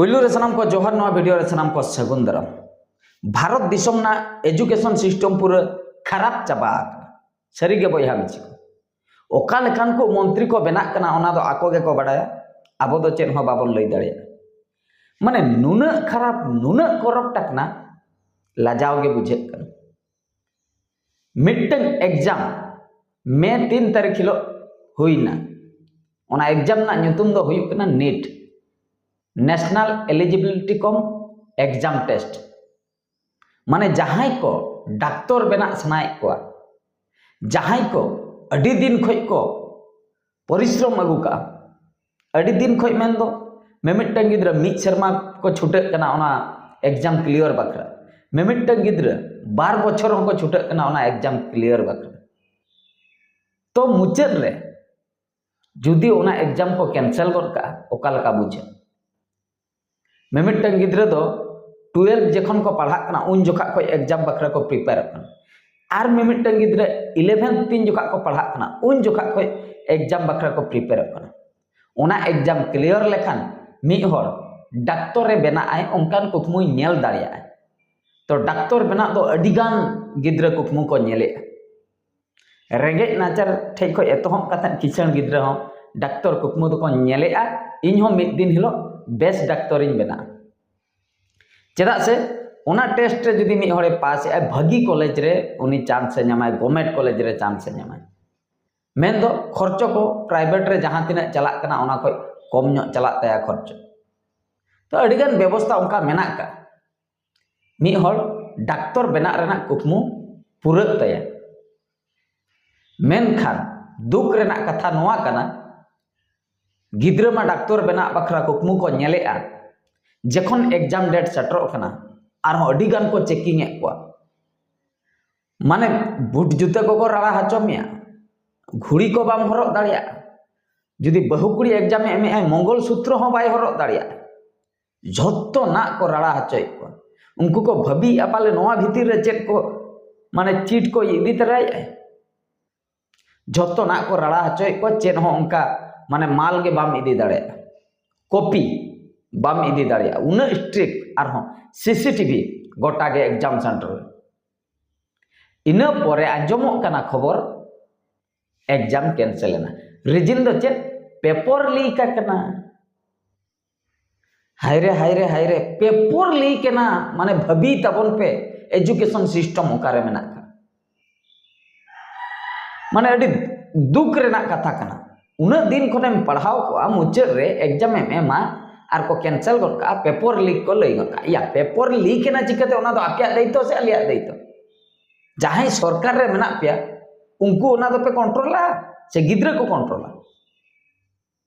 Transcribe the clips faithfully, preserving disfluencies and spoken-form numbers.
ᱯᱩᱭᱞᱩ ᱨᱮ ᱥᱟᱱᱟᱢ ᱠᱚ ᱡᱚᱦᱟᱨ, ᱱᱚᱣᱟ ᱵᱷᱤᱰᱤᱭᱳ ᱨᱮ ᱥᱟᱱᱟᱢ ᱠᱚ ᱥᱟᱹᱜᱩᱱ ᱫᱟᱨᱟᱢ᱾ ᱵᱷᱟᱨᱚᱛ ᱫᱤᱥᱚᱢ ᱨᱮᱱᱟᱜ ᱮᱡᱩᱠᱮᱥᱚᱱ ᱥᱤᱥᱴᱮᱢ ᱯᱩᱨᱟᱹ ᱠᱷᱟᱨᱟᱯ ᱪᱟᱵᱟ ᱟᱠᱟᱱᱟ᱾ ᱥᱟᱹᱨᱤ ᱜᱮ ᱵᱚᱭᱦᱟ ᱢᱤᱥᱤ ᱠᱚ, ᱚᱠᱟ ᱞᱮᱠᱟᱱ ᱠᱚ ᱢᱚᱱᱛᱨᱤ ᱠᱚ ᱵᱮᱱᱟᱜ ᱠᱟᱱᱟ, ᱚᱱᱟ ᱫᱚ ᱟᱠᱚ ᱜᱮᱠᱚ ᱵᱟᱲᱟᱭᱟ᱾ ᱟᱵᱚ ᱫᱚ ᱪᱮᱫ ᱦᱚᱸ ᱵᱟᱵᱚᱱ ᱞᱟᱹᱭ ᱫᱟᱲᱮᱭᱟᱜᱼᱟ᱾ ᱢᱟᱱᱮ, ᱱᱩᱱᱟᱹᱜ ᱠᱷᱟᱨᱟᱯ, ᱱᱩᱱᱟᱹᱜ ᱠᱚᱨᱚᱯᱴ ᱟᱠᱟᱱᱟ, ᱞᱟᱡᱟᱣ ᱜᱮ ᱵᱩᱡᱷᱟᱹᱜ ᱠᱟᱱᱟ᱾ ᱢᱤᱫᱴᱟᱝ ᱮᱠᱡᱟᱢ ᱢᱮ ᱛᱤᱱ ᱛᱟᱹᱨᱤᱠᱷ ᱦᱤᱞᱳᱜ ᱦᱩᱭᱱᱟ᱾ ᱚᱱᱟ ᱮᱠᱡᱟᱢ ᱨᱮᱱᱟᱜ ᱧᱩᱛᱩᱢ ᱫᱚ ᱦᱩᱭᱩᱜ ᱠᱟᱱᱟ ᱱᱤᱴ, ᱱᱮᱥᱱᱟᱞ ᱮᱞᱤᱡᱤᱵᱤᱞᱤᱴᱤ ᱠᱚᱢ ᱮᱠᱡᱟᱢ ᱴᱮᱥᱴ᱾ ᱢᱟᱱᱮ, ᱡᱟᱦᱟᱸᱭ ᱠᱚ ᱰᱟᱠᱛᱚᱨ ᱵᱮᱱᱟᱜ ᱥᱟᱱᱟᱭᱮᱫ ᱠᱚᱣᱟ, ᱡᱟᱦᱟᱸᱭ ᱠᱚ ᱟᱹᱰᱤ ᱫᱤᱱ ᱠᱷᱚᱡ ᱠᱚ ᱯᱚᱨᱤᱥᱨᱚᱢ ᱟᱹᱜᱩ ᱠᱟᱜᱼᱟ, ᱟᱹᱰᱤ ᱫᱤᱱ ᱠᱷᱚᱡ ᱢᱮᱱᱫᱚ ᱢᱤᱢᱤᱫᱴᱟᱝ ᱜᱤᱫᱽᱨᱟᱹ ᱢᱤᱫ ᱥᱮᱨᱢᱟ ᱠᱚ ᱪᱷᱩᱴᱟᱹᱜ ᱠᱟᱱᱟ ᱚᱱᱟ ᱮᱠᱡᱟᱢ ᱠᱞᱤᱭᱟᱨ ᱵᱟᱠᱷᱨᱟ, ᱢᱤᱢᱤᱫᱴᱟᱝ ᱜᱤᱫᱽᱨᱟᱹ ᱵᱟᱨ ᱵᱚᱪᱷᱚᱨ ᱦᱚᱸᱠᱚ ᱪᱷᱩᱴᱟᱹᱜ ᱠᱟᱱᱟ ᱚᱱᱟ ᱮᱠᱡᱟᱢ ᱠᱞᱤᱭᱟᱨ ᱵᱟᱠᱷᱨᱟ᱾ ᱛᱚ, ᱢᱩᱪᱟᱹᱫ ᱨᱮ ᱡᱩᱫᱤ ᱚᱱᱟ ᱮᱠᱡᱟᱢ ᱠᱚ ᱠᱮᱱᱥᱮᱞ ᱜᱚᱫ ᱠᱟᱜᱼᱟ, ᱚᱠᱟ ᱞᱮᱠᱟ ᱵᱩᱡᱷᱟᱹᱜᱼᱟ? ᱢᱤᱢᱤᱫᱴᱟᱝ ᱜᱤᱫᱽᱨᱟᱹ ᱫᱚ ᱴᱩᱭᱮᱞᱵᱷ ᱡᱚᱠᱷᱚᱱ ᱠᱚ ᱯᱟᱲᱦᱟᱜ ᱠᱟᱱᱟ, ᱩᱱ ᱡᱚᱠᱷᱟ ᱠᱷᱚᱡ ᱮᱠᱡᱟᱢ ᱵᱟᱠᱷᱨᱟ ᱠᱚ ᱯᱨᱤᱯᱮᱭᱟᱨᱚᱜ ᱠᱟᱱᱟ᱾ ᱟᱨ ᱢᱤᱢᱤᱫᱴᱟᱝ ᱜᱤᱫᱽᱨᱟᱹ ᱤᱞᱮᱵᱷᱮᱱᱛᱷ ᱛᱤᱱ ᱡᱚᱠᱷᱟ ᱠᱚ ᱯᱟᱲᱦᱟᱜ ᱠᱟᱱᱟ, ᱩᱱ ᱡᱚᱠᱷᱟ ᱠᱷᱚᱡ ᱮᱠᱡᱟᱢ ᱵᱟᱠᱷᱨᱟ ᱠᱚ ᱯᱨᱤᱯᱮᱭᱟᱨᱚᱜ ᱠᱟᱱᱟ᱾ ᱚᱱᱟ ᱮᱠᱡᱟᱢ ᱠᱞᱤᱭᱟᱨ ᱞᱮᱠᱷᱟᱱ ᱢᱤᱫ ᱦᱚᱲ ᱰᱟᱠᱛᱚᱨ ᱮ ᱵᱮᱱᱟᱜ ᱟᱭ, ᱚᱱᱠᱟᱱ ᱠᱩᱠᱢᱩᱭ ᱧᱮᱞ ᱫᱟᱲᱮᱭᱟᱜᱼᱟ᱾ ᱛᱚ, ᱰᱟᱠᱛᱚᱨ ᱵᱮᱱᱟᱜ ᱫᱚ ᱟᱹᱰᱤ ᱜᱟᱱ ᱜᱤᱫᱽᱨᱟᱹ ᱠᱩᱠᱢᱩ ᱠᱚ ᱧᱮᱞᱮᱜᱼᱟ᱾ ᱨᱮᱸᱜᱮᱡ ᱱᱟᱪᱟᱨ ᱴᱷᱮᱡ ᱠᱷᱚᱡ ᱮᱛᱚᱦᱚᱵ ᱠᱟᱛᱮ ᱠᱤᱥᱟᱹᱬ ᱜᱤᱫᱽᱨᱟᱹ ᱦᱚᱸ ᱰᱟᱠᱛᱚᱨ ᱠᱩᱠᱢᱩ ᱫᱚᱠᱚ ᱧᱮᱞᱮᱜᱼᱟ, ᱤᱧ ᱦᱚᱸ ᱢᱤᱫ ᱫᱤᱱ ᱦᱤᱞᱳᱜ ᱵᱮᱥ ᱰᱟᱠᱛᱚᱨᱤᱧ ᱵᱮᱱᱟᱜᱼᱟ᱾ ᱪᱮᱫᱟᱜ ᱥᱮ ᱚᱱᱟ ᱴᱮᱥᱴ ᱨᱮ ᱡᱩᱫᱤ ᱢᱤᱫ ᱦᱚᱲᱮ ᱯᱟᱥ ᱮᱜᱼᱟᱭ, ᱵᱷᱟᱹᱜᱤ ᱠᱚᱞᱮᱡᱽ ᱨᱮ ᱩᱱᱤ ᱪᱟᱱᱥ ᱮ ᱧᱟᱢᱟᱭ, ᱜᱚᱵᱷᱢᱮᱱᱴ ᱠᱚᱞᱮᱡᱽ ᱨᱮ ᱪᱟᱱᱥ ᱮ ᱧᱟᱢᱟᱭ᱾ ᱢᱮᱱᱫᱚ ᱠᱷᱚᱨᱪᱚ ᱠᱚ ᱯᱨᱟᱭᱵᱷᱮᱴ ᱨᱮ ᱡᱟᱦᱟᱸ ᱛᱤᱱᱟᱹᱜ ᱪᱟᱞᱟᱜ ᱠᱟᱱᱟ, ᱚᱱᱟ ᱠᱷᱚᱡ ᱠᱚᱢ ᱧᱚᱜ ᱪᱟᱞᱟᱜ ᱛᱟᱭᱟ ᱠᱷᱚᱨᱪᱚ᱾ ᱛᱚ, ᱟᱹᱰᱤᱜᱟᱱ ᱵᱮᱵᱚᱥᱛᱷᱟ ᱚᱱᱠᱟ ᱢᱮᱱᱟᱜ ᱠᱟᱜᱼᱟ᱾ ᱢᱤᱫ ᱦᱚᱲ ᱰᱟᱠᱛᱚᱨ ᱵᱮᱱᱟᱜ ᱨᱮᱱᱟᱜ ᱠᱩᱠᱢᱩ ᱯᱩᱨᱟᱹᱜ ᱛᱟᱭᱟ᱾ ᱢᱮᱱᱠᱷᱟᱱ ᱫᱩᱠ ᱨᱮᱱᱟᱜ ᱠᱟᱛᱷᱟ ᱱᱚᱣᱟ ᱠᱟᱱᱟ, ᱜᱤᱫᱽᱨᱟᱹ ᱢᱟ ᱰᱟᱠᱛᱚᱨ ᱵᱮᱱᱟᱜ ᱵᱟᱠᱷᱨᱟ ᱠᱩᱠᱢᱩ ᱠᱚ ᱧᱮᱞᱮᱜᱼᱟ, ᱡᱚᱠᱷᱚᱱ ᱮᱠᱡᱟᱢ ᱰᱮᱴ ᱥᱮᱴᱮᱨᱚᱜ ᱠᱟᱱᱟ, ᱟᱨᱦᱚᱸ ᱟᱹᱰᱤ ᱜᱟᱱ ᱠᱚ ᱪᱮᱠᱤᱝ ᱮᱫ ᱠᱚᱣᱟ᱾ ᱢᱟᱱᱮ, ᱵᱩᱴ ᱡᱩᱛᱟᱹ ᱠᱚᱠᱚ ᱨᱟᱲᱟ ᱦᱚᱪᱚ ᱢᱮᱭᱟ, ᱜᱷᱩᱲᱤ ᱠᱚ ᱵᱟᱢ ᱦᱚᱨᱚᱜ ᱫᱟᱲᱮᱭᱟᱜᱼᱟ᱾ ᱡᱩᱫᱤ ᱵᱟᱹᱦᱩ ᱠᱩᱲᱤ ᱮᱠᱡᱟᱢ ᱮ ᱮᱢᱮᱜᱼᱟᱭ, ᱢᱚᱝᱜᱚᱞ ᱥᱩᱛᱨᱚ ᱦᱚᱸ ᱵᱟᱭ ᱦᱚᱨᱚᱜ ᱫᱟᱲᱮᱭᱟᱜᱼᱟ᱾ ᱡᱷᱚᱛᱚ ᱱᱟᱜ ᱠᱚ ᱨᱟᱲᱟ ᱦᱚᱪᱚᱭᱮᱫ ᱠᱚᱣᱟ᱾ ᱩᱱᱠᱩ ᱠᱚ ᱵᱷᱟᱹᱵᱤᱭᱮᱫᱼᱟ ᱯᱟᱞᱮ ᱱᱚᱣᱟ ᱵᱷᱤᱛᱤᱨ ᱨᱮ ᱪᱮᱫ ᱠᱚ, ᱢᱟᱱᱮ, ᱪᱤᱴ ᱠᱚ ᱤᱫᱤ ᱛᱚᱨᱟᱭᱮᱫᱼᱟ᱾ ᱡᱷᱚᱛᱚ ᱱᱟᱜ ᱠᱚ ᱨᱟᱲᱟ ᱦᱚᱪᱚᱭᱮᱫ ᱠᱚᱣᱟ, ᱪᱮᱫ ᱦᱚᱸ ᱚᱱᱠᱟ, ᱢᱟᱱᱮ, ᱢᱟᱞ ᱜᱮ ᱵᱟᱢ ᱤᱫᱤ ᱫᱟᱲᱮᱭᱟᱜᱼᱟ᱾ ᱠᱚᱯᱤ, ᱵᱟᱢ ᱤᱫᱤ ᱫᱟᱲᱮᱭᱟᱜᱼᱟ, ᱩᱱᱟᱹᱜ ᱥᱴᱨᱤᱠᱴ᱾ ᱟᱨᱦᱚᱸ ᱥᱤᱥᱤᱴᱤᱵᱷᱤ ᱜᱚᱴᱟ ᱜᱮ ᱮᱠᱡᱟᱢ ᱥᱮᱱᱴᱟᱨ ᱨᱮ᱾ ᱤᱱᱟᱹ ᱯᱚᱨᱮ ᱟᱸᱡᱚᱢᱚᱜ ᱠᱟᱱᱟ ᱠᱷᱚᱵᱚᱨ, ᱮᱠᱡᱟᱢ ᱠᱮᱱᱥᱮᱞ ᱮᱱᱟ᱾ ᱨᱤᱡᱤᱱ ᱫᱚ ᱪᱮᱫ? ᱯᱮᱯᱚᱨ ᱞᱤᱠ ᱟᱠᱟᱱᱟ᱾ ᱦᱟᱭᱨᱮ, ᱦᱟᱭᱨᱮ, ᱦᱟᱭᱨᱮ, ᱯᱮᱯᱚᱨ ᱞᱤᱠ ᱮᱱᱟ, ᱢᱟᱱᱮ ᱵᱷᱟᱹᱵᱤ ᱛᱟᱵᱚᱱ ᱯᱮ, ᱮᱡᱩᱠᱮᱥᱚᱱ ᱥᱤᱥᱴᱮᱢ ᱚᱠᱟᱨᱮ ᱢᱮᱱᱟᱜ ᱠᱟᱜ? ᱢᱟᱱᱮ ᱟᱹᱰᱤ ᱫᱩᱠ ᱨᱮᱱᱟᱜ ᱠᱟᱛᱷᱟ ᱠᱟᱱᱟ᱾ ᱩᱱᱟᱹᱜ ᱫᱤᱱ ᱠᱷᱚᱱᱮᱢ ᱯᱟᱲᱦᱟᱣ ᱠᱚᱜᱼᱟ, ᱢᱩᱪᱟᱹᱫ ᱨᱮ ᱮᱠᱡᱟᱢ ᱮᱢ ᱮᱢᱟ ᱟᱨ ᱠᱚ ᱠᱮᱱᱥᱮᱞ ᱜᱚᱫ ᱠᱟᱜᱼᱟ, ᱯᱮᱯᱚᱨ ᱞᱤᱠ ᱠᱚ ᱞᱟᱹᱭ ᱜᱚᱫ ᱠᱟᱜᱼᱟ᱾ ᱭᱟ, ᱯᱮᱯᱚᱨ ᱞᱤᱠ ᱮᱱᱟ ᱪᱤᱠᱟᱹᱛᱮ? ᱚᱱᱟ ᱫᱚ ᱟᱯᱮᱭᱟᱜ ᱫᱟᱭᱤᱛᱛᱚ ᱥᱮ ᱟᱞᱮᱭᱟᱜ ᱫᱟᱭᱤᱛᱛᱚ? ᱡᱟᱦᱟᱸᱭ ᱥᱚᱨᱠᱟᱨ ᱨᱮ ᱢᱮᱱᱟᱜ ᱯᱮᱭᱟ, ᱩᱱᱠᱩ ᱚᱱᱟ ᱫᱚᱯᱮ ᱠᱚᱱᱴᱨᱳᱞᱟ ᱥᱮ ᱜᱤᱫᱽᱨᱟᱹ ᱠᱚ ᱠᱚᱱᱴᱨᱳᱞᱟ?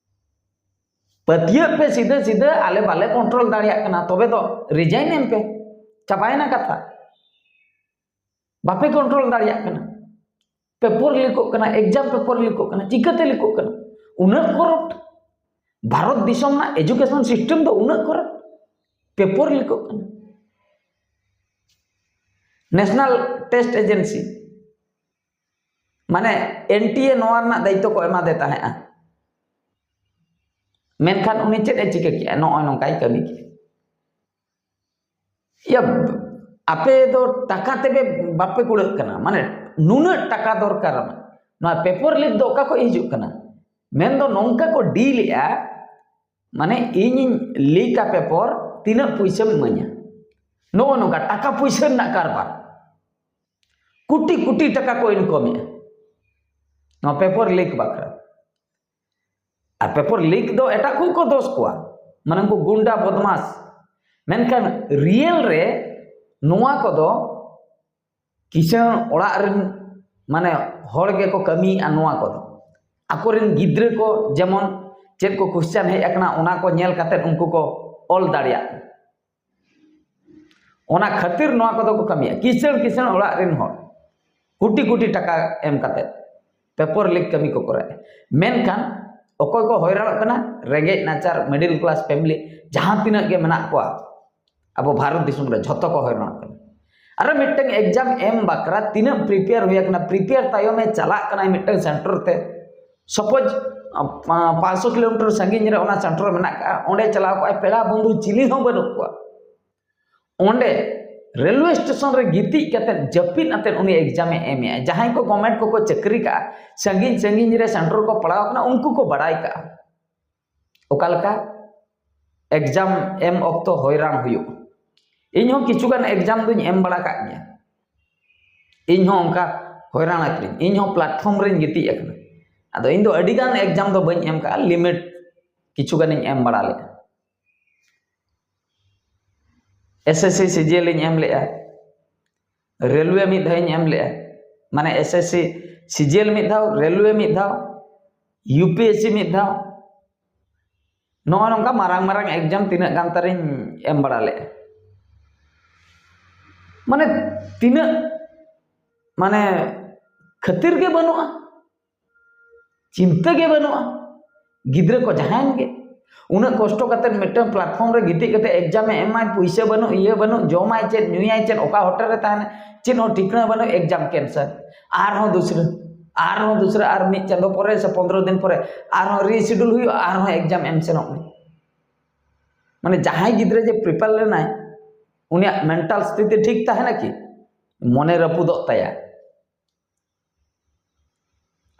ᱯᱟᱹᱛᱭᱟᱹᱜ ᱯᱮ ᱥᱤᱫᱷᱟᱹ ᱥᱤᱫᱷᱟᱹ, ᱟᱞᱮ ᱵᱟᱞᱮ ᱠᱚᱱᱴᱨᱳᱞ ᱫᱟᱲᱮᱭᱟᱜ ᱠᱟᱱᱟ, ᱛᱚᱵᱮ ᱫᱚ ᱨᱤᱡᱟᱭᱤᱱ ᱮᱢ ᱯᱮ, ᱪᱟᱵᱟᱭᱮᱱᱟ ᱠᱟᱛᱷᱟ᱾ ᱵᱟᱯᱮ ᱠᱚᱱᱴᱨᱳᱞ ᱫᱟᱲᱮᱭᱟᱜ ᱠᱟᱱᱟ, ᱯᱮᱯᱚᱨ ᱞᱤᱠᱚᱜ ᱠᱟᱱᱟ, ᱮᱠᱡᱟᱢ ᱯᱮᱯᱚᱨ ᱞᱤᱠᱚᱜ ᱠᱟᱱᱟ, ᱪᱤᱠᱟᱹᱛᱮ ᱞᱤᱠᱚᱜ ᱠᱟᱱᱟ? ᱩᱱᱟᱹᱜ ᱠᱚᱨᱚᱯᱴ᱾ ᱵᱷᱟᱨᱚᱛ ᱫᱤᱥᱚᱢ ᱨᱮᱱᱟᱜ ᱮᱡᱩᱠᱮᱥᱚᱱ ᱥᱤᱥᱴᱮᱢ ᱫᱚ ᱩᱱᱟᱹᱜ ᱠᱚᱨᱚᱯᱴ, ᱯᱮᱯᱚᱨ ᱞᱤᱠᱚᱜ ᱠᱟᱱᱟ᱾ ᱱᱮᱥᱱᱟᱞ ᱴᱮᱥᱴ ᱮᱡᱮᱱᱥᱤ, ᱢᱟᱱᱮ ᱮᱱ ᱴᱤ ᱮ ᱱᱚᱣᱟ ᱨᱮᱱᱟᱜ ᱫᱟᱭᱤᱛᱛᱚ ᱠᱚ ᱮᱢᱟᱫᱮ ᱛᱟᱦᱮᱸᱜᱼᱟ, ᱢᱮᱱᱠᱷᱟᱱ ᱩᱱᱤ ᱪᱮᱫ ᱮ ᱪᱤᱠᱟᱹ ᱠᱮᱜᱼᱟ? ᱱᱚᱜᱼᱚᱭ ᱱᱚᱝᱠᱟᱭ ᱠᱟᱹᱢᱤ ᱠᱮᱜᱼᱟ᱾ ᱭᱟ, ᱟᱯᱮ ᱫᱚ ᱴᱟᱠᱟ ᱛᱮᱯᱮ ᱵᱟᱯᱮ ᱠᱩᱲᱟᱹᱜ ᱠᱟᱱᱟ, ᱢᱟᱱᱮ ᱱᱩᱱᱟᱹᱜ ᱴᱟᱠᱟ ᱫᱚᱨᱠᱟᱨ ᱟᱢᱟ᱾ ᱱᱚᱣᱟ ᱯᱮᱯᱚᱨ ᱞᱤᱠ ᱫᱚ ᱚᱠᱟ ᱠᱷᱚᱱ ᱦᱤᱡᱩᱜ ᱠᱟᱱᱟ? ᱢᱮᱱᱫᱚ ᱱᱚᱝᱠᱟ ᱠᱚ ᱰᱤᱞ ᱮᱜᱼᱟ, ᱢᱟᱱᱮ ᱤᱧᱤᱧ ᱞᱤᱠᱟ ᱯᱮᱯᱚᱨ, ᱛᱤᱱᱟᱹᱜ ᱯᱩᱭᱥᱟᱹᱢ ᱤᱢᱟᱹᱧᱟ? ᱱᱚᱜᱼᱚ ᱱᱚᱝᱠᱟ ᱴᱟᱠᱟ ᱯᱩᱭᱥᱟᱹ ᱨᱮᱱᱟᱜ ᱠᱟᱨᱵᱟᱨ, ᱠᱳᱴᱤ ᱠᱳᱴᱤ ᱴᱟᱠᱟ ᱠᱚ ᱤᱱᱠᱚᱢ ᱮᱜᱼᱟ ᱱᱚᱣᱟ ᱯᱮᱯᱚᱨ ᱞᱤᱠ ᱵᱟᱠᱷᱨᱟ᱾ ᱟᱨ ᱯᱮᱯᱚᱨ ᱞᱤᱠ ᱫᱚ ᱮᱴᱟᱜ ᱠᱚ ᱠᱚ ᱫᱳᱥ ᱠᱚᱣᱟ, ᱢᱟᱱᱮ ᱩᱱᱠᱩ ᱜᱩᱱᱰᱟ ᱵᱚᱫᱢᱟᱥ᱾ ᱢᱮᱱᱠᱷᱟᱱ ᱨᱤᱭᱮᱞ ᱨᱮ ᱱᱚᱣᱟ ᱠᱚᱫᱚ ᱠᱤᱥᱟᱹᱬ ᱚᱲᱟᱜ ᱨᱮᱱ, ᱢᱟᱱᱮ, ᱦᱚᱲ ᱜᱮᱠᱚ ᱠᱟᱹᱢᱤᱭᱮᱫᱼᱟ ᱱᱚᱣᱟ ᱠᱚᱫᱚ᱾ ᱟᱠᱚᱨᱮᱱ ᱜᱤᱫᱽᱨᱟᱹ ᱠᱚ ᱡᱮᱢᱚᱱ ᱪᱮᱫ ᱠᱚ ᱠᱚᱥᱪᱟᱱ ᱦᱮᱡ ᱟᱠᱟᱱᱟ, ᱚᱱᱟ ᱠᱚ ᱧᱮᱞ ᱠᱟᱛᱮᱫ ᱩᱱᱠᱩ ᱠᱚ ᱚᱞ ᱫᱟᱲᱮᱭᱟᱜ᱾ ᱚᱱᱟ ᱠᱷᱟᱹᱛᱤᱨ ᱱᱚᱣᱟ ᱠᱚᱫᱚ ᱠᱚ ᱠᱟᱹᱢᱤᱭᱟ᱾ ᱠᱤᱥᱟᱹᱬ ᱠᱤᱥᱟᱹᱬ ᱚᱲᱟᱜ ᱨᱮᱱ ᱦᱚᱲ ᱠᱳᱴᱤ ᱠᱳᱴᱤ ᱴᱟᱠᱟ ᱮᱢ ᱠᱟᱛᱮᱫ ᱯᱮᱯᱚᱨ ᱞᱤᱠ ᱠᱟᱹᱢᱤ ᱠᱚ ᱠᱚᱨᱟᱣᱮᱫᱼᱟ᱾ ᱢᱮᱱᱠᱷᱟᱱ ᱚᱠᱚᱭ ᱠᱚ ᱦᱚᱭᱨᱟᱱᱚᱜ ᱠᱟᱱᱟ? ᱨᱮᱸᱜᱮᱡ ᱱᱟᱪᱟᱨ, ᱢᱤᱰᱤᱞ ᱠᱞᱟᱥ ᱯᱷᱮᱢᱤᱞᱤ ᱡᱟᱦᱟᱸ ᱛᱤᱱᱟᱹᱜ ᱜᱮ ᱢᱮᱱᱟᱜ ᱠᱚᱣᱟ ᱟᱵᱚ ᱵᱷᱟᱨᱚᱛ ᱫᱤᱥᱚᱢ ᱨᱮ, ᱡᱷᱚᱛᱚ ᱠᱚ ᱦᱚᱭᱨᱟᱱᱚᱜ ᱠᱟᱱᱟ᱾ ᱟᱨᱚ ᱢᱤᱫᱴᱟᱝ ᱮᱠᱡᱟᱢ ᱮᱢ ᱵᱟᱠᱷᱨᱟ ᱛᱤᱱᱟᱹᱜ ᱯᱨᱤᱯᱮᱭᱟᱨ ᱦᱩᱭ ᱟᱠᱟᱱᱟ, ᱯᱨᱤᱯᱮᱭᱟᱨ ᱛᱟᱭᱚᱢᱮ ᱪᱟᱞᱟᱜ ᱠᱟᱱᱟᱭ ᱢᱤᱫᱴᱟᱝ ᱥᱮᱱᱴᱟᱨ ᱛᱮ᱾ ᱥᱟᱯᱳᱡᱽ ᱯᱟᱸᱪᱥᱚ ᱠᱤᱞᱳᱢᱤᱴᱟᱨ ᱥᱟᱺᱜᱤᱧ ᱨᱮ ᱚᱱᱟ ᱥᱮᱱᱴᱟᱨ ᱢᱮᱱᱟᱜ ᱠᱟᱜᱼᱟ, ᱚᱸᱰᱮ ᱪᱟᱞᱟᱣ ᱠᱚᱜᱼᱟᱭ, ᱯᱮᱲᱟ ᱵᱚᱱᱫᱷᱩ ᱪᱤᱞᱤ ᱦᱚᱸ ᱵᱟᱹᱱᱩᱜ ᱠᱚᱣᱟ᱾ ᱚᱸᱰᱮ ᱨᱮᱞᱣᱮ ᱥᱴᱮᱥᱚᱱ ᱨᱮ ᱜᱤᱛᱤᱡ ᱠᱟᱛᱮᱫ, ᱡᱟᱹᱯᱤᱫ ᱟᱛᱮᱫ ᱩᱱᱤ ᱮᱠᱡᱟᱢᱮ ᱮᱢᱮᱜᱼᱟ᱾ ᱡᱟᱦᱟᱸᱭ ᱠᱚ ᱜᱚᱵᱷᱢᱮᱱᱴ ᱠᱚᱠᱚ ᱪᱟᱹᱠᱨᱤ ᱠᱟᱜᱼᱟ, ᱥᱟᱺᱜᱤᱧ ᱥᱟᱺᱜᱤᱧ ᱨᱮ ᱥᱮᱱᱴᱟᱨ ᱠᱚ ᱯᱟᱲᱟᱣ ᱠᱟᱱᱟ, ᱩᱱᱠᱩ ᱠᱚ ᱵᱟᱲᱟᱭ ᱠᱟᱜᱼᱟ ᱚᱠᱟ ᱞᱮᱠᱟ ᱮᱠᱡᱟᱢ ᱮᱢ ᱚᱠᱛᱚ ᱦᱚᱭᱨᱟᱱ ᱦᱩᱭᱩᱜᱼᱟ᱾ ᱤᱧ ᱦᱚᱸ ᱠᱤᱪᱷᱩ ᱜᱟᱱ ᱮᱠᱡᱟᱢ ᱫᱩᱧ ᱮᱢ ᱵᱟᱲᱟ ᱠᱟᱜ ᱜᱮᱭᱟ᱾ ᱤᱧ ᱦᱚᱸ ᱚᱱᱠᱟ ᱦᱚᱭᱨᱟᱱ ᱟᱠᱟᱱᱟᱹᱧ, ᱤᱧ ᱦᱚᱸ ᱯᱞᱟᱴᱯᱷᱚᱨᱢ ᱨᱮᱧ ᱜᱤᱛᱤᱡ ᱟᱠᱟᱱᱟ᱾ ᱟᱫᱚ ᱤᱧ ᱫᱚ ᱟᱹᱰᱤ ᱜᱟᱱ ᱮᱠᱡᱟᱢ ᱫᱚ ᱵᱟᱹᱧ ᱮᱢ ᱠᱟᱜᱼᱟ, ᱞᱤᱢᱤᱴ ᱠᱤᱪᱷᱩ ᱜᱟᱱᱤᱧ ᱮᱢ ᱵᱟᱲᱟ ᱞᱮᱫᱼᱟ᱾ ᱮᱥ ᱮᱥ ᱥᱤ ᱥᱤ ᱡᱤ ᱮᱞ ᱤᱧ ᱮᱢ ᱞᱮᱫᱼᱟ, ᱨᱮᱞᱣᱮ ᱢᱤᱫ ᱫᱷᱟᱣ ᱤᱧ ᱮᱢ ᱞᱮᱫᱼᱟ, ᱢᱟᱱᱮ ᱮᱥ ᱮᱥ ᱥᱤ ᱥᱤ ᱡᱤ ᱮᱞ ᱢᱤᱫ ᱫᱷᱟᱣ, ᱨᱮᱞᱣᱮ ᱢᱤᱫ ᱫᱷᱟᱣ, ᱭᱩ ᱯᱤ ᱮᱥ ᱥᱤ ᱢᱤᱫ ᱫᱷᱟᱣ᱾ ᱱᱚᱜᱼᱚ ᱱᱚᱝᱠᱟ ᱢᱟᱨᱟᱝ ᱢᱟᱨᱟᱝ ᱮᱠᱡᱟᱢ ᱛᱤᱱᱟᱹᱜ ᱜᱟᱱ ᱛᱟᱨᱤᱧ ᱮᱢ ᱵᱟᱲᱟ ᱞᱮᱫᱼᱟ᱾ ᱢᱟᱱᱮ ᱛᱤᱱᱟᱹᱜ, ᱢᱟᱱᱮ ᱠᱷᱟᱹᱛᱤᱨ ᱜᱮ ᱵᱟᱹᱱᱩᱜᱼᱟ, ᱪᱤᱱᱛᱟᱹ ᱜᱮ ᱵᱟᱹᱱᱩᱜᱼᱟ᱾ ᱜᱤᱫᱽᱨᱟᱹ ᱠᱚ ᱡᱟᱦᱟᱸᱭᱮᱱ ᱜᱮ, ᱩᱱᱟᱹᱜ ᱠᱚᱥᱴᱚ ᱠᱟᱛᱮ ᱢᱤᱫᱴᱟᱝ ᱯᱞᱟᱴᱯᱷᱚᱨᱢ ᱨᱮ ᱜᱤᱛᱤᱡ ᱠᱟᱛᱮ ᱮᱠᱡᱟᱢᱮ ᱮᱢᱟᱭ, ᱯᱩᱭᱥᱟᱹ ᱵᱟᱹᱱᱩᱜ, ᱤᱭᱟᱹ ᱵᱟᱹᱱᱩᱜ, ᱡᱚᱢᱟᱭ ᱪᱮᱫ, ᱧᱩᱭᱟᱭ ᱪᱮᱫ, ᱚᱠᱟ ᱦᱳᱴᱮᱞ ᱨᱮ ᱛᱟᱦᱮᱱᱟ, ᱪᱮᱫ ᱦᱚᱸ ᱴᱷᱤᱠᱟᱹᱱᱟ ᱵᱟᱹᱱᱩᱜ, ᱮᱠᱡᱟᱢ ᱠᱮᱱᱥᱮᱞ᱾ ᱟᱨᱦᱚᱸ ᱫᱩᱥᱨᱟᱹ, ᱟᱨᱦᱚᱸ ᱫᱩᱥᱨᱟ, ᱟᱨ ᱢᱤᱫ ᱪᱟᱸᱫᱚ ᱯᱚᱨᱮ ᱥᱮ ᱯᱚᱱᱨᱚ ᱫᱤᱱ ᱯᱚᱨᱮ ᱟᱨᱦᱚᱸ ᱨᱤᱥᱤᱰᱩᱞ ᱦᱩᱭᱩᱜᱼᱟ, ᱟᱨᱦᱚᱸ ᱮᱠᱡᱟᱢ ᱮᱢ ᱥᱮᱱᱚᱜ ᱢᱮ᱾ ᱢᱟᱱᱮ ᱡᱟᱦᱟᱸᱭ ᱜᱤᱫᱽᱨᱟᱹ ᱡᱮ ᱯᱨᱤᱯᱮᱭᱟᱨ ᱞᱮᱱᱟᱭ, ᱩᱱᱤᱭᱟᱜ ᱢᱮᱱᱴᱟᱞ ᱥᱛᱷᱤᱛᱤ ᱴᱷᱤᱠ ᱛᱟᱦᱮᱱᱟ ᱠᱤ? ᱢᱚᱱᱮ ᱨᱟᱹᱯᱩᱫᱚᱜ ᱛᱟᱭᱟ,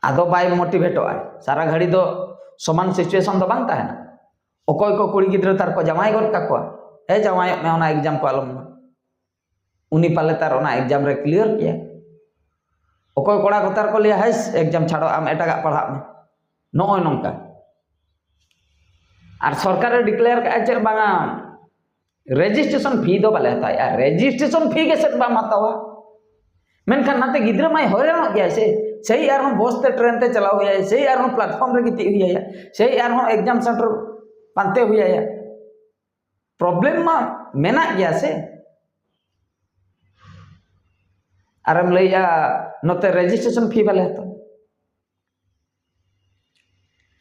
ᱟᱫᱚ ᱵᱟᱭ ᱢᱳᱴᱤᱵᱷᱮᱴᱚᱜᱼᱟ᱾ ᱥᱟᱨᱟ ᱜᱷᱟᱹᱲᱤ ᱫᱚ ᱥᱚᱢᱟᱱ ᱥᱤᱪᱩᱭᱮᱥᱚᱱ ᱫᱚ ᱵᱟᱝ ᱛᱟᱦᱮᱱᱟ᱾ ᱚᱠᱚᱭ ᱠᱚ ᱠᱩᱲᱤ ᱜᱤᱫᱽᱨᱟᱹ ᱛᱟᱨ ᱠᱚ ᱡᱟᱶᱟᱭ ᱜᱚᱫ ᱠᱟᱠᱚᱣᱟ, ᱦᱮᱸ ᱡᱟᱶᱟᱭᱚᱜ ᱢᱮ, ᱚᱱᱟ ᱮᱠᱡᱟᱢ ᱠᱚ ᱟᱞᱚᱢ ᱮᱢᱟ᱾ ᱩᱱᱤ ᱯᱟᱞᱮ ᱛᱟᱨ ᱚᱱᱟ ᱮᱠᱡᱟᱢ ᱨᱮ ᱠᱞᱤᱭᱟᱨ ᱠᱮᱭᱟ᱾ ᱚᱠᱚᱭ ᱠᱚᱲᱟ ᱠᱚ ᱛᱟᱨ ᱠᱚ ᱞᱟᱹᱭᱟ, ᱦᱟᱭᱥ, ᱮᱠᱡᱟᱢ ᱪᱷᱟᱰᱚ, ᱟᱢ ᱮᱴᱟᱜᱟᱜ ᱯᱟᱲᱦᱟᱜ ᱢᱮ᱾ ᱱᱚᱜᱼᱚᱭ ᱱᱚᱝᱠᱟ᱾ ᱟᱨ ᱥᱚᱨᱠᱟᱨᱮ ᱰᱤᱠᱞᱮᱭᱟᱨ ᱠᱟᱜᱼᱟ ᱪᱮᱫ ᱵᱟᱝᱟ, ᱨᱮᱡᱤᱥᱴᱨᱮᱥᱚᱱ ᱯᱷᱤ ᱫᱚ ᱵᱟᱞᱮ ᱦᱟᱛᱟᱣᱮᱫᱼᱟ᱾ ᱨᱮᱡᱤᱥᱴᱨᱮᱥᱚᱱ ᱯᱷᱤ ᱜᱮ ᱪᱮᱫ ᱵᱟᱢ ᱦᱟᱛᱟᱣᱟ? ᱢᱮᱱᱠᱷᱟᱱ ᱱᱟᱛᱮ ᱜᱤᱫᱽᱨᱟᱹ ᱢᱟᱭ ᱦᱚᱭᱨᱟᱱᱚᱜ ᱜᱮᱭᱟᱭ ᱥᱮ, ᱥᱮᱭ ᱟᱨᱦᱚᱸ ᱵᱚᱥ ᱛᱮ ᱴᱨᱮᱱ ᱛᱮ ᱪᱟᱞᱟᱣ ᱦᱩᱭᱟᱭ, ᱥᱮᱭ ᱟᱨᱦᱚᱸ ᱯᱞᱟᱴᱯᱷᱚᱨᱢ ᱨᱮ ᱜᱤᱛᱤᱡ ᱦᱩᱭᱟᱭᱟ, ᱥᱮᱭ ᱟᱨᱦᱚᱸ ᱮᱠᱡᱟᱢ ᱥᱮᱱᱴᱟᱨ ᱯᱟᱱᱛᱮ ᱦᱩᱭᱟᱭᱟ᱾ ᱯᱨᱚᱵᱞᱮᱢ ᱢᱟ ᱢᱮᱱᱟᱜ ᱜᱮᱭᱟ ᱥᱮ᱾ ᱟᱨᱮᱢ ᱞᱟᱹᱭᱮᱜᱼᱟ ᱱᱚᱛᱮ ᱨᱮᱡᱤᱥᱴᱨᱮᱥᱚᱱ ᱯᱷᱤ ᱵᱟᱞᱮ ᱦᱟᱛᱟᱣᱟ᱾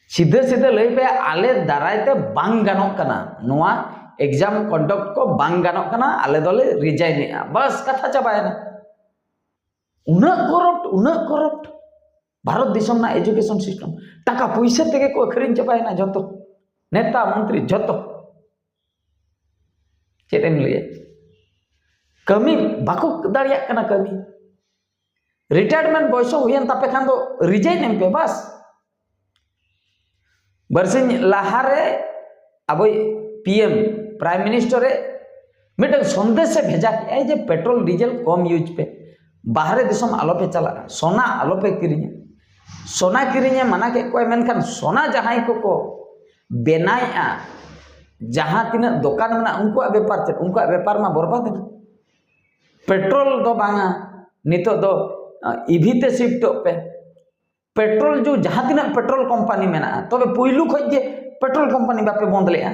ᱥᱤᱫᱷᱟᱹ ᱥᱤᱫᱷᱟᱹ ᱞᱟᱹᱭ ᱯᱮ, ᱟᱞᱮ ᱫᱟᱨᱟᱭ ᱛᱮ ᱵᱟᱝ ᱜᱟᱱᱚᱜ ᱠᱟᱱᱟ, ᱱᱚᱣᱟ ᱮᱠᱡᱟᱢ ᱠᱚᱱᱰᱟᱠᱴ ᱠᱚ ᱵᱟᱝ ᱜᱟᱱᱚᱜ ᱠᱟᱱᱟ, ᱟᱞᱮ ᱫᱚᱞᱮ ᱨᱤᱡᱟᱭᱤᱱ ᱮᱜᱼᱟ᱾ ᱵᱟᱥ, ᱠᱟᱛᱷᱟ ᱪᱟᱵᱟᱭᱮᱱᱟ᱾ ᱩᱱᱟᱹᱜ ᱠᱚᱨᱚᱯᱴ, ᱩᱱᱟᱹᱜ ᱠᱚᱨᱚᱯᱴ᱾ ᱵᱷᱟᱨᱚᱛ ᱫᱤᱥᱚᱢ ᱨᱮᱱᱟᱜ ᱮᱡᱩᱠᱮᱥᱚᱱ ᱥᱤᱥᱴᱮᱢ ᱴᱟᱠᱟ ᱯᱩᱭᱥᱟᱹ ᱛᱮᱜᱮ ᱠᱚ ᱟᱹᱠᱷᱨᱤᱧ ᱪᱟᱵᱟᱭᱮᱱᱟ ᱡᱷᱚᱛᱚ, ᱱᱮᱛᱟ ᱢᱚᱱᱛᱨᱤ ᱡᱷᱚᱛᱚ᱾ ᱪᱮᱫ ᱮᱢ ᱞᱟᱹᱭᱟ? ᱠᱟᱹᱢᱤ ᱵᱟᱠᱚ ᱫᱟᱲᱮᱭᱟᱜ ᱠᱟᱱᱟ ᱠᱟᱹᱢᱤ᱾ ᱨᱤᱴᱟᱭᱟᱨᱢᱮᱱᱴ ᱵᱚᱭᱚᱥ ᱦᱩᱭᱮᱱ ᱛᱟᱯᱮ ᱠᱷᱟᱱ ᱫᱚ ᱨᱤᱡᱟᱭᱤᱱ ᱮᱢ ᱯᱮ ᱵᱟᱥ᱾ ᱵᱟᱨᱥᱤᱧ ᱞᱟᱦᱟᱨᱮ ᱟᱵᱚᱭ ᱯᱤ ᱮᱢ, ᱯᱨᱟᱭᱤᱢ ᱢᱤᱱᱤᱥᱴᱟᱨ ᱮ ᱢᱤᱫᱴᱟᱝ ᱥᱚᱱᱫᱮᱥ ᱮ ᱵᱷᱮᱡᱟ ᱠᱮᱫᱟᱭ ᱡᱮ ᱯᱮᱴᱨᱳᱞ ᱰᱤᱡᱮᱞ ᱠᱚᱢ ᱤᱭᱩᱡᱽ ᱯᱮ, ᱵᱟᱦᱨᱮ ᱫᱤᱥᱚᱢ ᱟᱞᱚᱯᱮ ᱪᱟᱞᱟᱜᱼᱟ, ᱥᱚᱱᱟ ᱟᱞᱚᱯᱮ ᱠᱤᱨᱤᱧᱟ᱾ ᱥᱚᱱᱟ ᱠᱤᱨᱤᱧᱮ ᱢᱟᱱᱟ ᱠᱮᱫ ᱠᱚᱣᱟᱭ, ᱢᱮᱱᱠᱷᱟᱱ ᱥᱚᱱᱟ ᱡᱟᱦᱟᱸᱭ ᱠᱚᱠᱚ ᱵᱮᱱᱟᱣᱮᱫᱼᱟ, ᱡᱟᱦᱟᱸ ᱛᱤᱱᱟᱹᱜ ᱫᱚᱠᱟᱱ ᱢᱮᱱᱟᱜᱼᱟ, ᱩᱱᱠᱩᱣᱟᱜ ᱵᱮᱯᱟᱨ ᱪᱮᱫ? ᱩᱱᱠᱩᱣᱟᱜ ᱵᱮᱯᱟᱨ ᱢᱟ ᱵᱚᱨᱵᱟᱫ ᱮᱱᱟ᱾ ᱯᱮᱴᱨᱳᱞ ᱫᱚ ᱵᱟᱝᱟ, ᱱᱤᱛᱚᱜ ᱫᱚ ᱤ ᱵᱷᱤ ᱛᱮ ᱥᱤᱯᱴᱚᱜ ᱯᱮ᱾ ᱯᱮᱴᱨᱳᱞ ᱡᱩ ᱡᱟᱦᱟᱸ ᱛᱤᱱᱟᱹᱜ ᱯᱮᱴᱨᱳᱞ ᱠᱳᱢᱯᱟᱱᱤ ᱢᱮᱱᱟᱜᱼᱟ, ᱛᱚᱵᱮ ᱯᱩᱭᱞᱩ ᱠᱷᱚᱡ ᱜᱮ ᱯᱮᱴᱨᱳᱞ ᱠᱳᱢᱯᱟᱱᱤ ᱵᱟᱯᱮ ᱵᱚᱱᱫ ᱞᱮᱜᱼᱟ?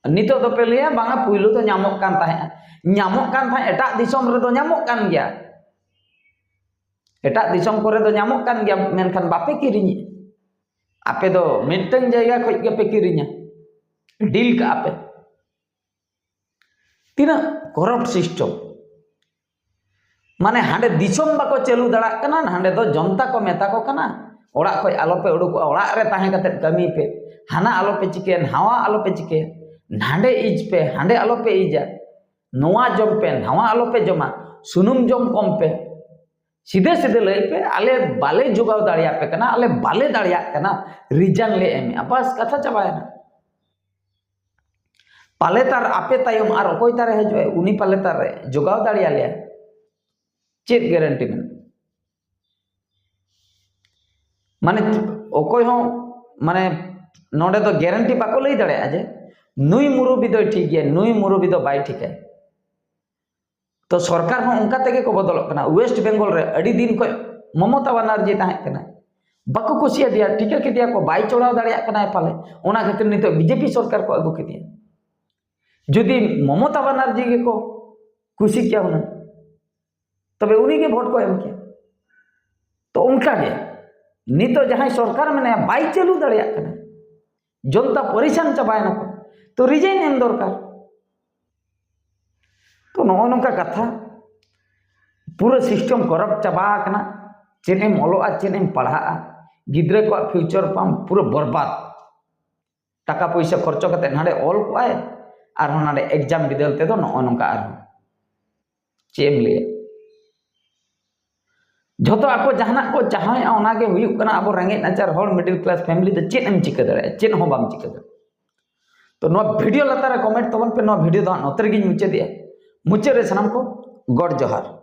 ᱱᱤᱛᱚᱜ ᱫᱚᱯᱮ ᱞᱟᱹᱭᱟ ᱵᱟᱝᱟ, ᱯᱩᱭᱞᱩ ᱫᱚ ᱧᱟᱢᱚᱜ ᱠᱟᱱ ᱛᱟᱦᱮᱸᱜᱼᱟ᱾ ᱧᱟᱢᱚᱜ ᱠᱟᱱ ᱛᱟᱦᱮᱸᱫ, ᱮᱴᱟᱜ ᱫᱤᱥᱚᱢ ᱨᱮᱫᱚ ᱧᱟᱢᱚᱜ ᱠᱟᱱ ᱜᱮᱭᱟ, ᱮᱴᱟᱜ ᱫᱤᱥᱚᱢ ᱠᱚᱨᱮ ᱫᱚ ᱧᱟᱢᱚᱜ ᱠᱟᱱ ᱜᱮᱭᱟ, ᱢᱮᱱᱠᱷᱟᱱ ᱵᱟᱯᱮ ᱠᱤᱨᱤᱧᱮᱫᱼᱟ᱾ ᱟᱯᱮ ᱫᱚ ᱢᱤᱫᱴᱟᱝ ᱡᱟᱭᱜᱟ ᱠᱷᱚᱡ ᱜᱮᱯᱮ ᱠᱤᱨᱤᱧᱟ, ᱰᱤᱞ ᱠᱟᱜᱼᱟ ᱯᱮ᱾ ᱛᱤᱱᱟᱹᱜ ᱠᱚᱨᱟᱯᱴ ᱥᱤᱥᱴᱮᱢ! ᱢᱟᱱᱮ ᱦᱟᱸᱰᱮ ᱫᱤᱥᱚᱢ ᱵᱟᱠᱚ ᱪᱟᱹᱞᱩ ᱫᱟᱲᱮᱭᱟᱜ ᱠᱟᱱᱟ, ᱦᱟᱸᱰᱮ ᱫᱚ ᱡᱚᱱᱛᱟ ᱠᱚ ᱢᱮᱛᱟ ᱠᱚ ᱠᱟᱱᱟ, ᱚᱲᱟᱜ ᱠᱷᱚᱡ ᱟᱞᱚᱯᱮ ᱩᱰᱩᱠᱚᱜᱼᱟ, ᱚᱲᱟᱜ ᱨᱮ ᱛᱟᱦᱮᱸ ᱠᱟᱛᱮᱫ ᱠᱟᱹᱢᱤ ᱯᱮ, ᱦᱟᱱᱟ ᱟᱞᱚᱯᱮ ᱪᱤᱠᱟᱹᱭᱟ, ᱱᱟᱣᱟ ᱟᱞᱚᱯᱮ ᱪᱤᱠᱟᱹᱭᱟ, ᱦᱟᱸᱰᱮ ᱤᱡ ᱯᱮ, ᱦᱟᱸᱰᱮ ᱟᱞᱚᱯᱮ ᱤᱡᱟ, ᱱᱚᱣᱟ ᱡᱚᱢ ᱯᱮ, ᱱᱟᱣᱟ ᱟᱞᱚᱯᱮ ᱡᱚᱢᱟ, ᱥᱩᱱᱩᱢ ᱡᱚᱢ ᱠᱚᱢ ᱯᱮ, ᱥᱤᱫᱷᱟᱹ ᱥᱤᱫᱷᱟᱹ ᱞᱟᱹᱭ ᱯᱮ, ᱟᱞᱮ ᱵᱟᱞᱮ ᱡᱚᱜᱟᱣ ᱫᱟᱲᱮᱭᱟᱯᱮ ᱠᱟᱱᱟ, ᱟᱞᱮ ᱵᱟᱞᱮ ᱫᱟᱲᱮᱭᱟᱜ ᱠᱟᱱᱟ, ᱨᱤᱡᱟᱱ ᱞᱮ ᱮᱢᱮᱜᱼᱟ, ᱵᱟᱥ ᱠᱟᱛᱷᱟ ᱪᱟᱵᱟᱭᱮᱱᱟ᱾ ᱯᱟᱞᱮ ᱛᱟᱨ ᱟᱯᱮ ᱛᱟᱭᱚᱢ ᱟᱨ ᱚᱠᱚᱭ ᱛᱟᱨᱮ ᱦᱤᱡᱩᱜᱼᱟᱭ, ᱩᱱᱤ ᱯᱟᱞᱮ ᱛᱟᱨᱮ ᱡᱚᱜᱟᱣ ᱫᱟᱲᱮᱭᱟᱞᱮᱭᱟ, ᱪᱮᱫ ᱜᱮᱨᱮᱱᱴᱤ ᱢᱮᱱᱟᱜᱼᱟ? ᱢᱟᱱᱮ ᱚᱠᱚᱭ ᱦᱚᱸ ᱢᱟᱱᱮ ᱱᱚᱰᱮ ᱫᱚ ᱜᱮᱨᱮᱱᱴᱤ ᱵᱟᱠᱚ ᱞᱟᱹᱭ ᱫᱟᱲᱮᱭᱟᱜᱼᱟ ᱡᱮ ᱱᱩᱭ ᱢᱩᱨᱩᱵᱤ ᱫᱚᱭ ᱴᱷᱤᱠ ᱜᱮᱭᱟ, ᱱᱩᱭ ᱢᱩᱨᱩᱵᱤ ᱫᱚ ᱵᱟᱭ ᱴᱷᱤᱠᱟ᱾ ᱛᱚ ᱥᱚᱨᱠᱟᱨ ᱦᱚᱸ ᱚᱱᱠᱟ ᱛᱮᱜᱮ ᱠᱚ ᱵᱚᱫᱚᱞᱚᱜ ᱠᱟᱱᱟ᱾ ᱳᱭᱮᱥᱴ ᱵᱮᱝᱜᱚᱞ ᱨᱮ ᱟᱹᱰᱤ ᱫᱤᱱ ᱠᱷᱚᱱ ᱢᱚᱢᱚᱛᱟ ᱵᱟᱱᱟᱨᱡᱤ ᱛᱟᱦᱮᱸ ᱠᱟᱱᱟ, ᱵᱟᱠᱚ ᱠᱩᱥᱤᱭᱟᱫᱮᱭᱟ, ᱴᱷᱤᱠᱟᱹ ᱠᱮᱫᱮᱭᱟ ᱠᱚ ᱵᱟᱭ ᱪᱚᱲᱟᱣ ᱫᱟᱲᱮᱭᱟᱜ ᱠᱟᱱᱟᱭ ᱯᱟᱞᱮ, ᱚᱱᱟ ᱠᱷᱟᱹᱛᱤᱨ ᱱᱤᱛᱚᱜ ᱵᱤᱡᱮᱯᱤ ᱥᱚᱨᱠᱟᱨ ᱠᱚ ᱟᱹᱜᱩ ᱠᱮᱫᱮᱭᱟ᱾ ᱡᱩᱫᱤ ᱢᱚᱢᱚᱛᱟ ᱵᱟᱱᱟᱨᱡᱤ ᱜᱮᱠᱚ ᱠᱩᱥᱤ ᱠᱮᱭᱟ ᱦᱩᱱᱟᱹᱝ, ᱛᱚᱵᱮ ᱩᱱᱤᱜᱮ ᱵᱷᱳᱴ ᱠᱚ ᱮᱢ ᱠᱮᱭᱟ᱾ ᱛᱚ ᱚᱱᱠᱟᱜᱮ ᱱᱤᱛᱚᱜ ᱡᱟᱦᱟᱸᱭ ᱥᱚᱨᱠᱟᱨ ᱢᱮᱱᱟᱭᱟ ᱵᱟᱭ ᱪᱟᱹᱞᱩ ᱫᱟᱲᱮᱭᱟᱜ ᱠᱟᱱᱟ, ᱡᱚᱱᱛᱟ ᱯᱚᱨᱤᱥᱟᱱ ᱪᱟᱵᱟᱭᱮᱱᱟ ᱠᱚ, ᱛᱚ ᱨᱤᱡᱟᱭᱤᱱ ᱮᱢ ᱫᱚᱨᱠᱟᱨ᱾ ᱛᱚ ᱱᱚᱜᱼᱚ ᱱᱚᱝᱠᱟ ᱠᱟᱛᱷᱟ, ᱯᱩᱨᱟᱹ ᱥᱤᱥᱴᱮᱢ ᱠᱚᱨᱟᱯᱴ ᱪᱟᱵᱟ ᱟᱠᱟᱱᱟ᱾ ᱪᱮᱫ ᱮᱢ ᱚᱞᱚᱜᱼᱟ, ᱪᱮᱫ ᱮᱢ ᱯᱟᱲᱦᱟᱜᱼᱟ? ᱜᱤᱫᱽᱨᱟᱹ ᱠᱚᱣᱟᱜ ᱯᱷᱤᱭᱩᱪᱟᱨ ᱯᱟᱢ ᱯᱩᱨᱟᱹ ᱵᱚᱨᱵᱟᱫ᱾ ᱴᱟᱠᱟ ᱯᱚᱭᱥᱟ ᱠᱷᱚᱨᱪᱚ ᱠᱟᱛᱮ ᱱᱟᱰᱮ ᱚᱞ ᱠᱚᱜᱼᱟᱭ, ᱟᱨᱦᱚᱸ ᱱᱟᱰᱮ ᱮᱠᱡᱟᱢ ᱵᱤᱫᱟᱹᱞ ᱛᱮᱫᱚ ᱱᱚᱜᱼᱚ ᱱᱚᱝᱠᱟ᱾ ᱟᱨᱦᱚᱸ ᱪᱮᱫ ᱮᱢ ᱞᱟᱹᱭᱟ? ᱡᱷᱚᱛᱚ ᱟᱠᱚ ᱡᱟᱦᱟᱱᱟᱜ ᱠᱚ ᱪᱟᱦᱟᱣᱮᱫᱼᱟ, ᱚᱱᱟᱜᱮ ᱦᱩᱭᱩᱜ ᱠᱟᱱᱟ᱾ ᱟᱵᱚ ᱨᱮᱸᱜᱮᱡ ᱱᱟᱪᱟᱨ ᱦᱚᱲ, ᱢᱤᱰᱤᱞ ᱠᱞᱟᱥ ᱯᱷᱮᱢᱤᱞᱤ ᱫᱚ ᱪᱮᱫ ᱮᱢ ᱪᱤᱠᱟᱹ ᱫᱟᱲᱮᱭᱟᱜᱼᱟ? ᱪᱮᱫ ᱦᱚᱸ ᱵᱟᱢ ᱪᱤᱠᱟᱹ ᱫᱟᱲᱮᱭᱟᱜᱼᱟ᱾ ᱛᱚ ᱱᱚᱣᱟ ᱵᱷᱤᱰᱤᱭᱳ ᱞᱟᱛᱟᱨ ᱨᱮ ᱠᱚᱢᱮᱱᱴ ᱛᱟᱵᱚᱱ ᱯᱮ᱾ ᱱᱚᱣᱟ ᱵᱷᱤᱰᱤᱭᱳ ᱫᱚ ᱦᱟᱸᱜ ᱱᱚᱛᱮ ᱨᱮᱜᱮᱧ ᱢᱩᱪᱟᱹᱫᱮᱜᱼᱟ᱾ ᱢᱩᱪᱟᱹᱫ ᱨᱮ ᱥᱟᱱᱟᱢ ᱠᱚ ᱜᱚᱰ ᱡᱚᱦᱟᱨ᱾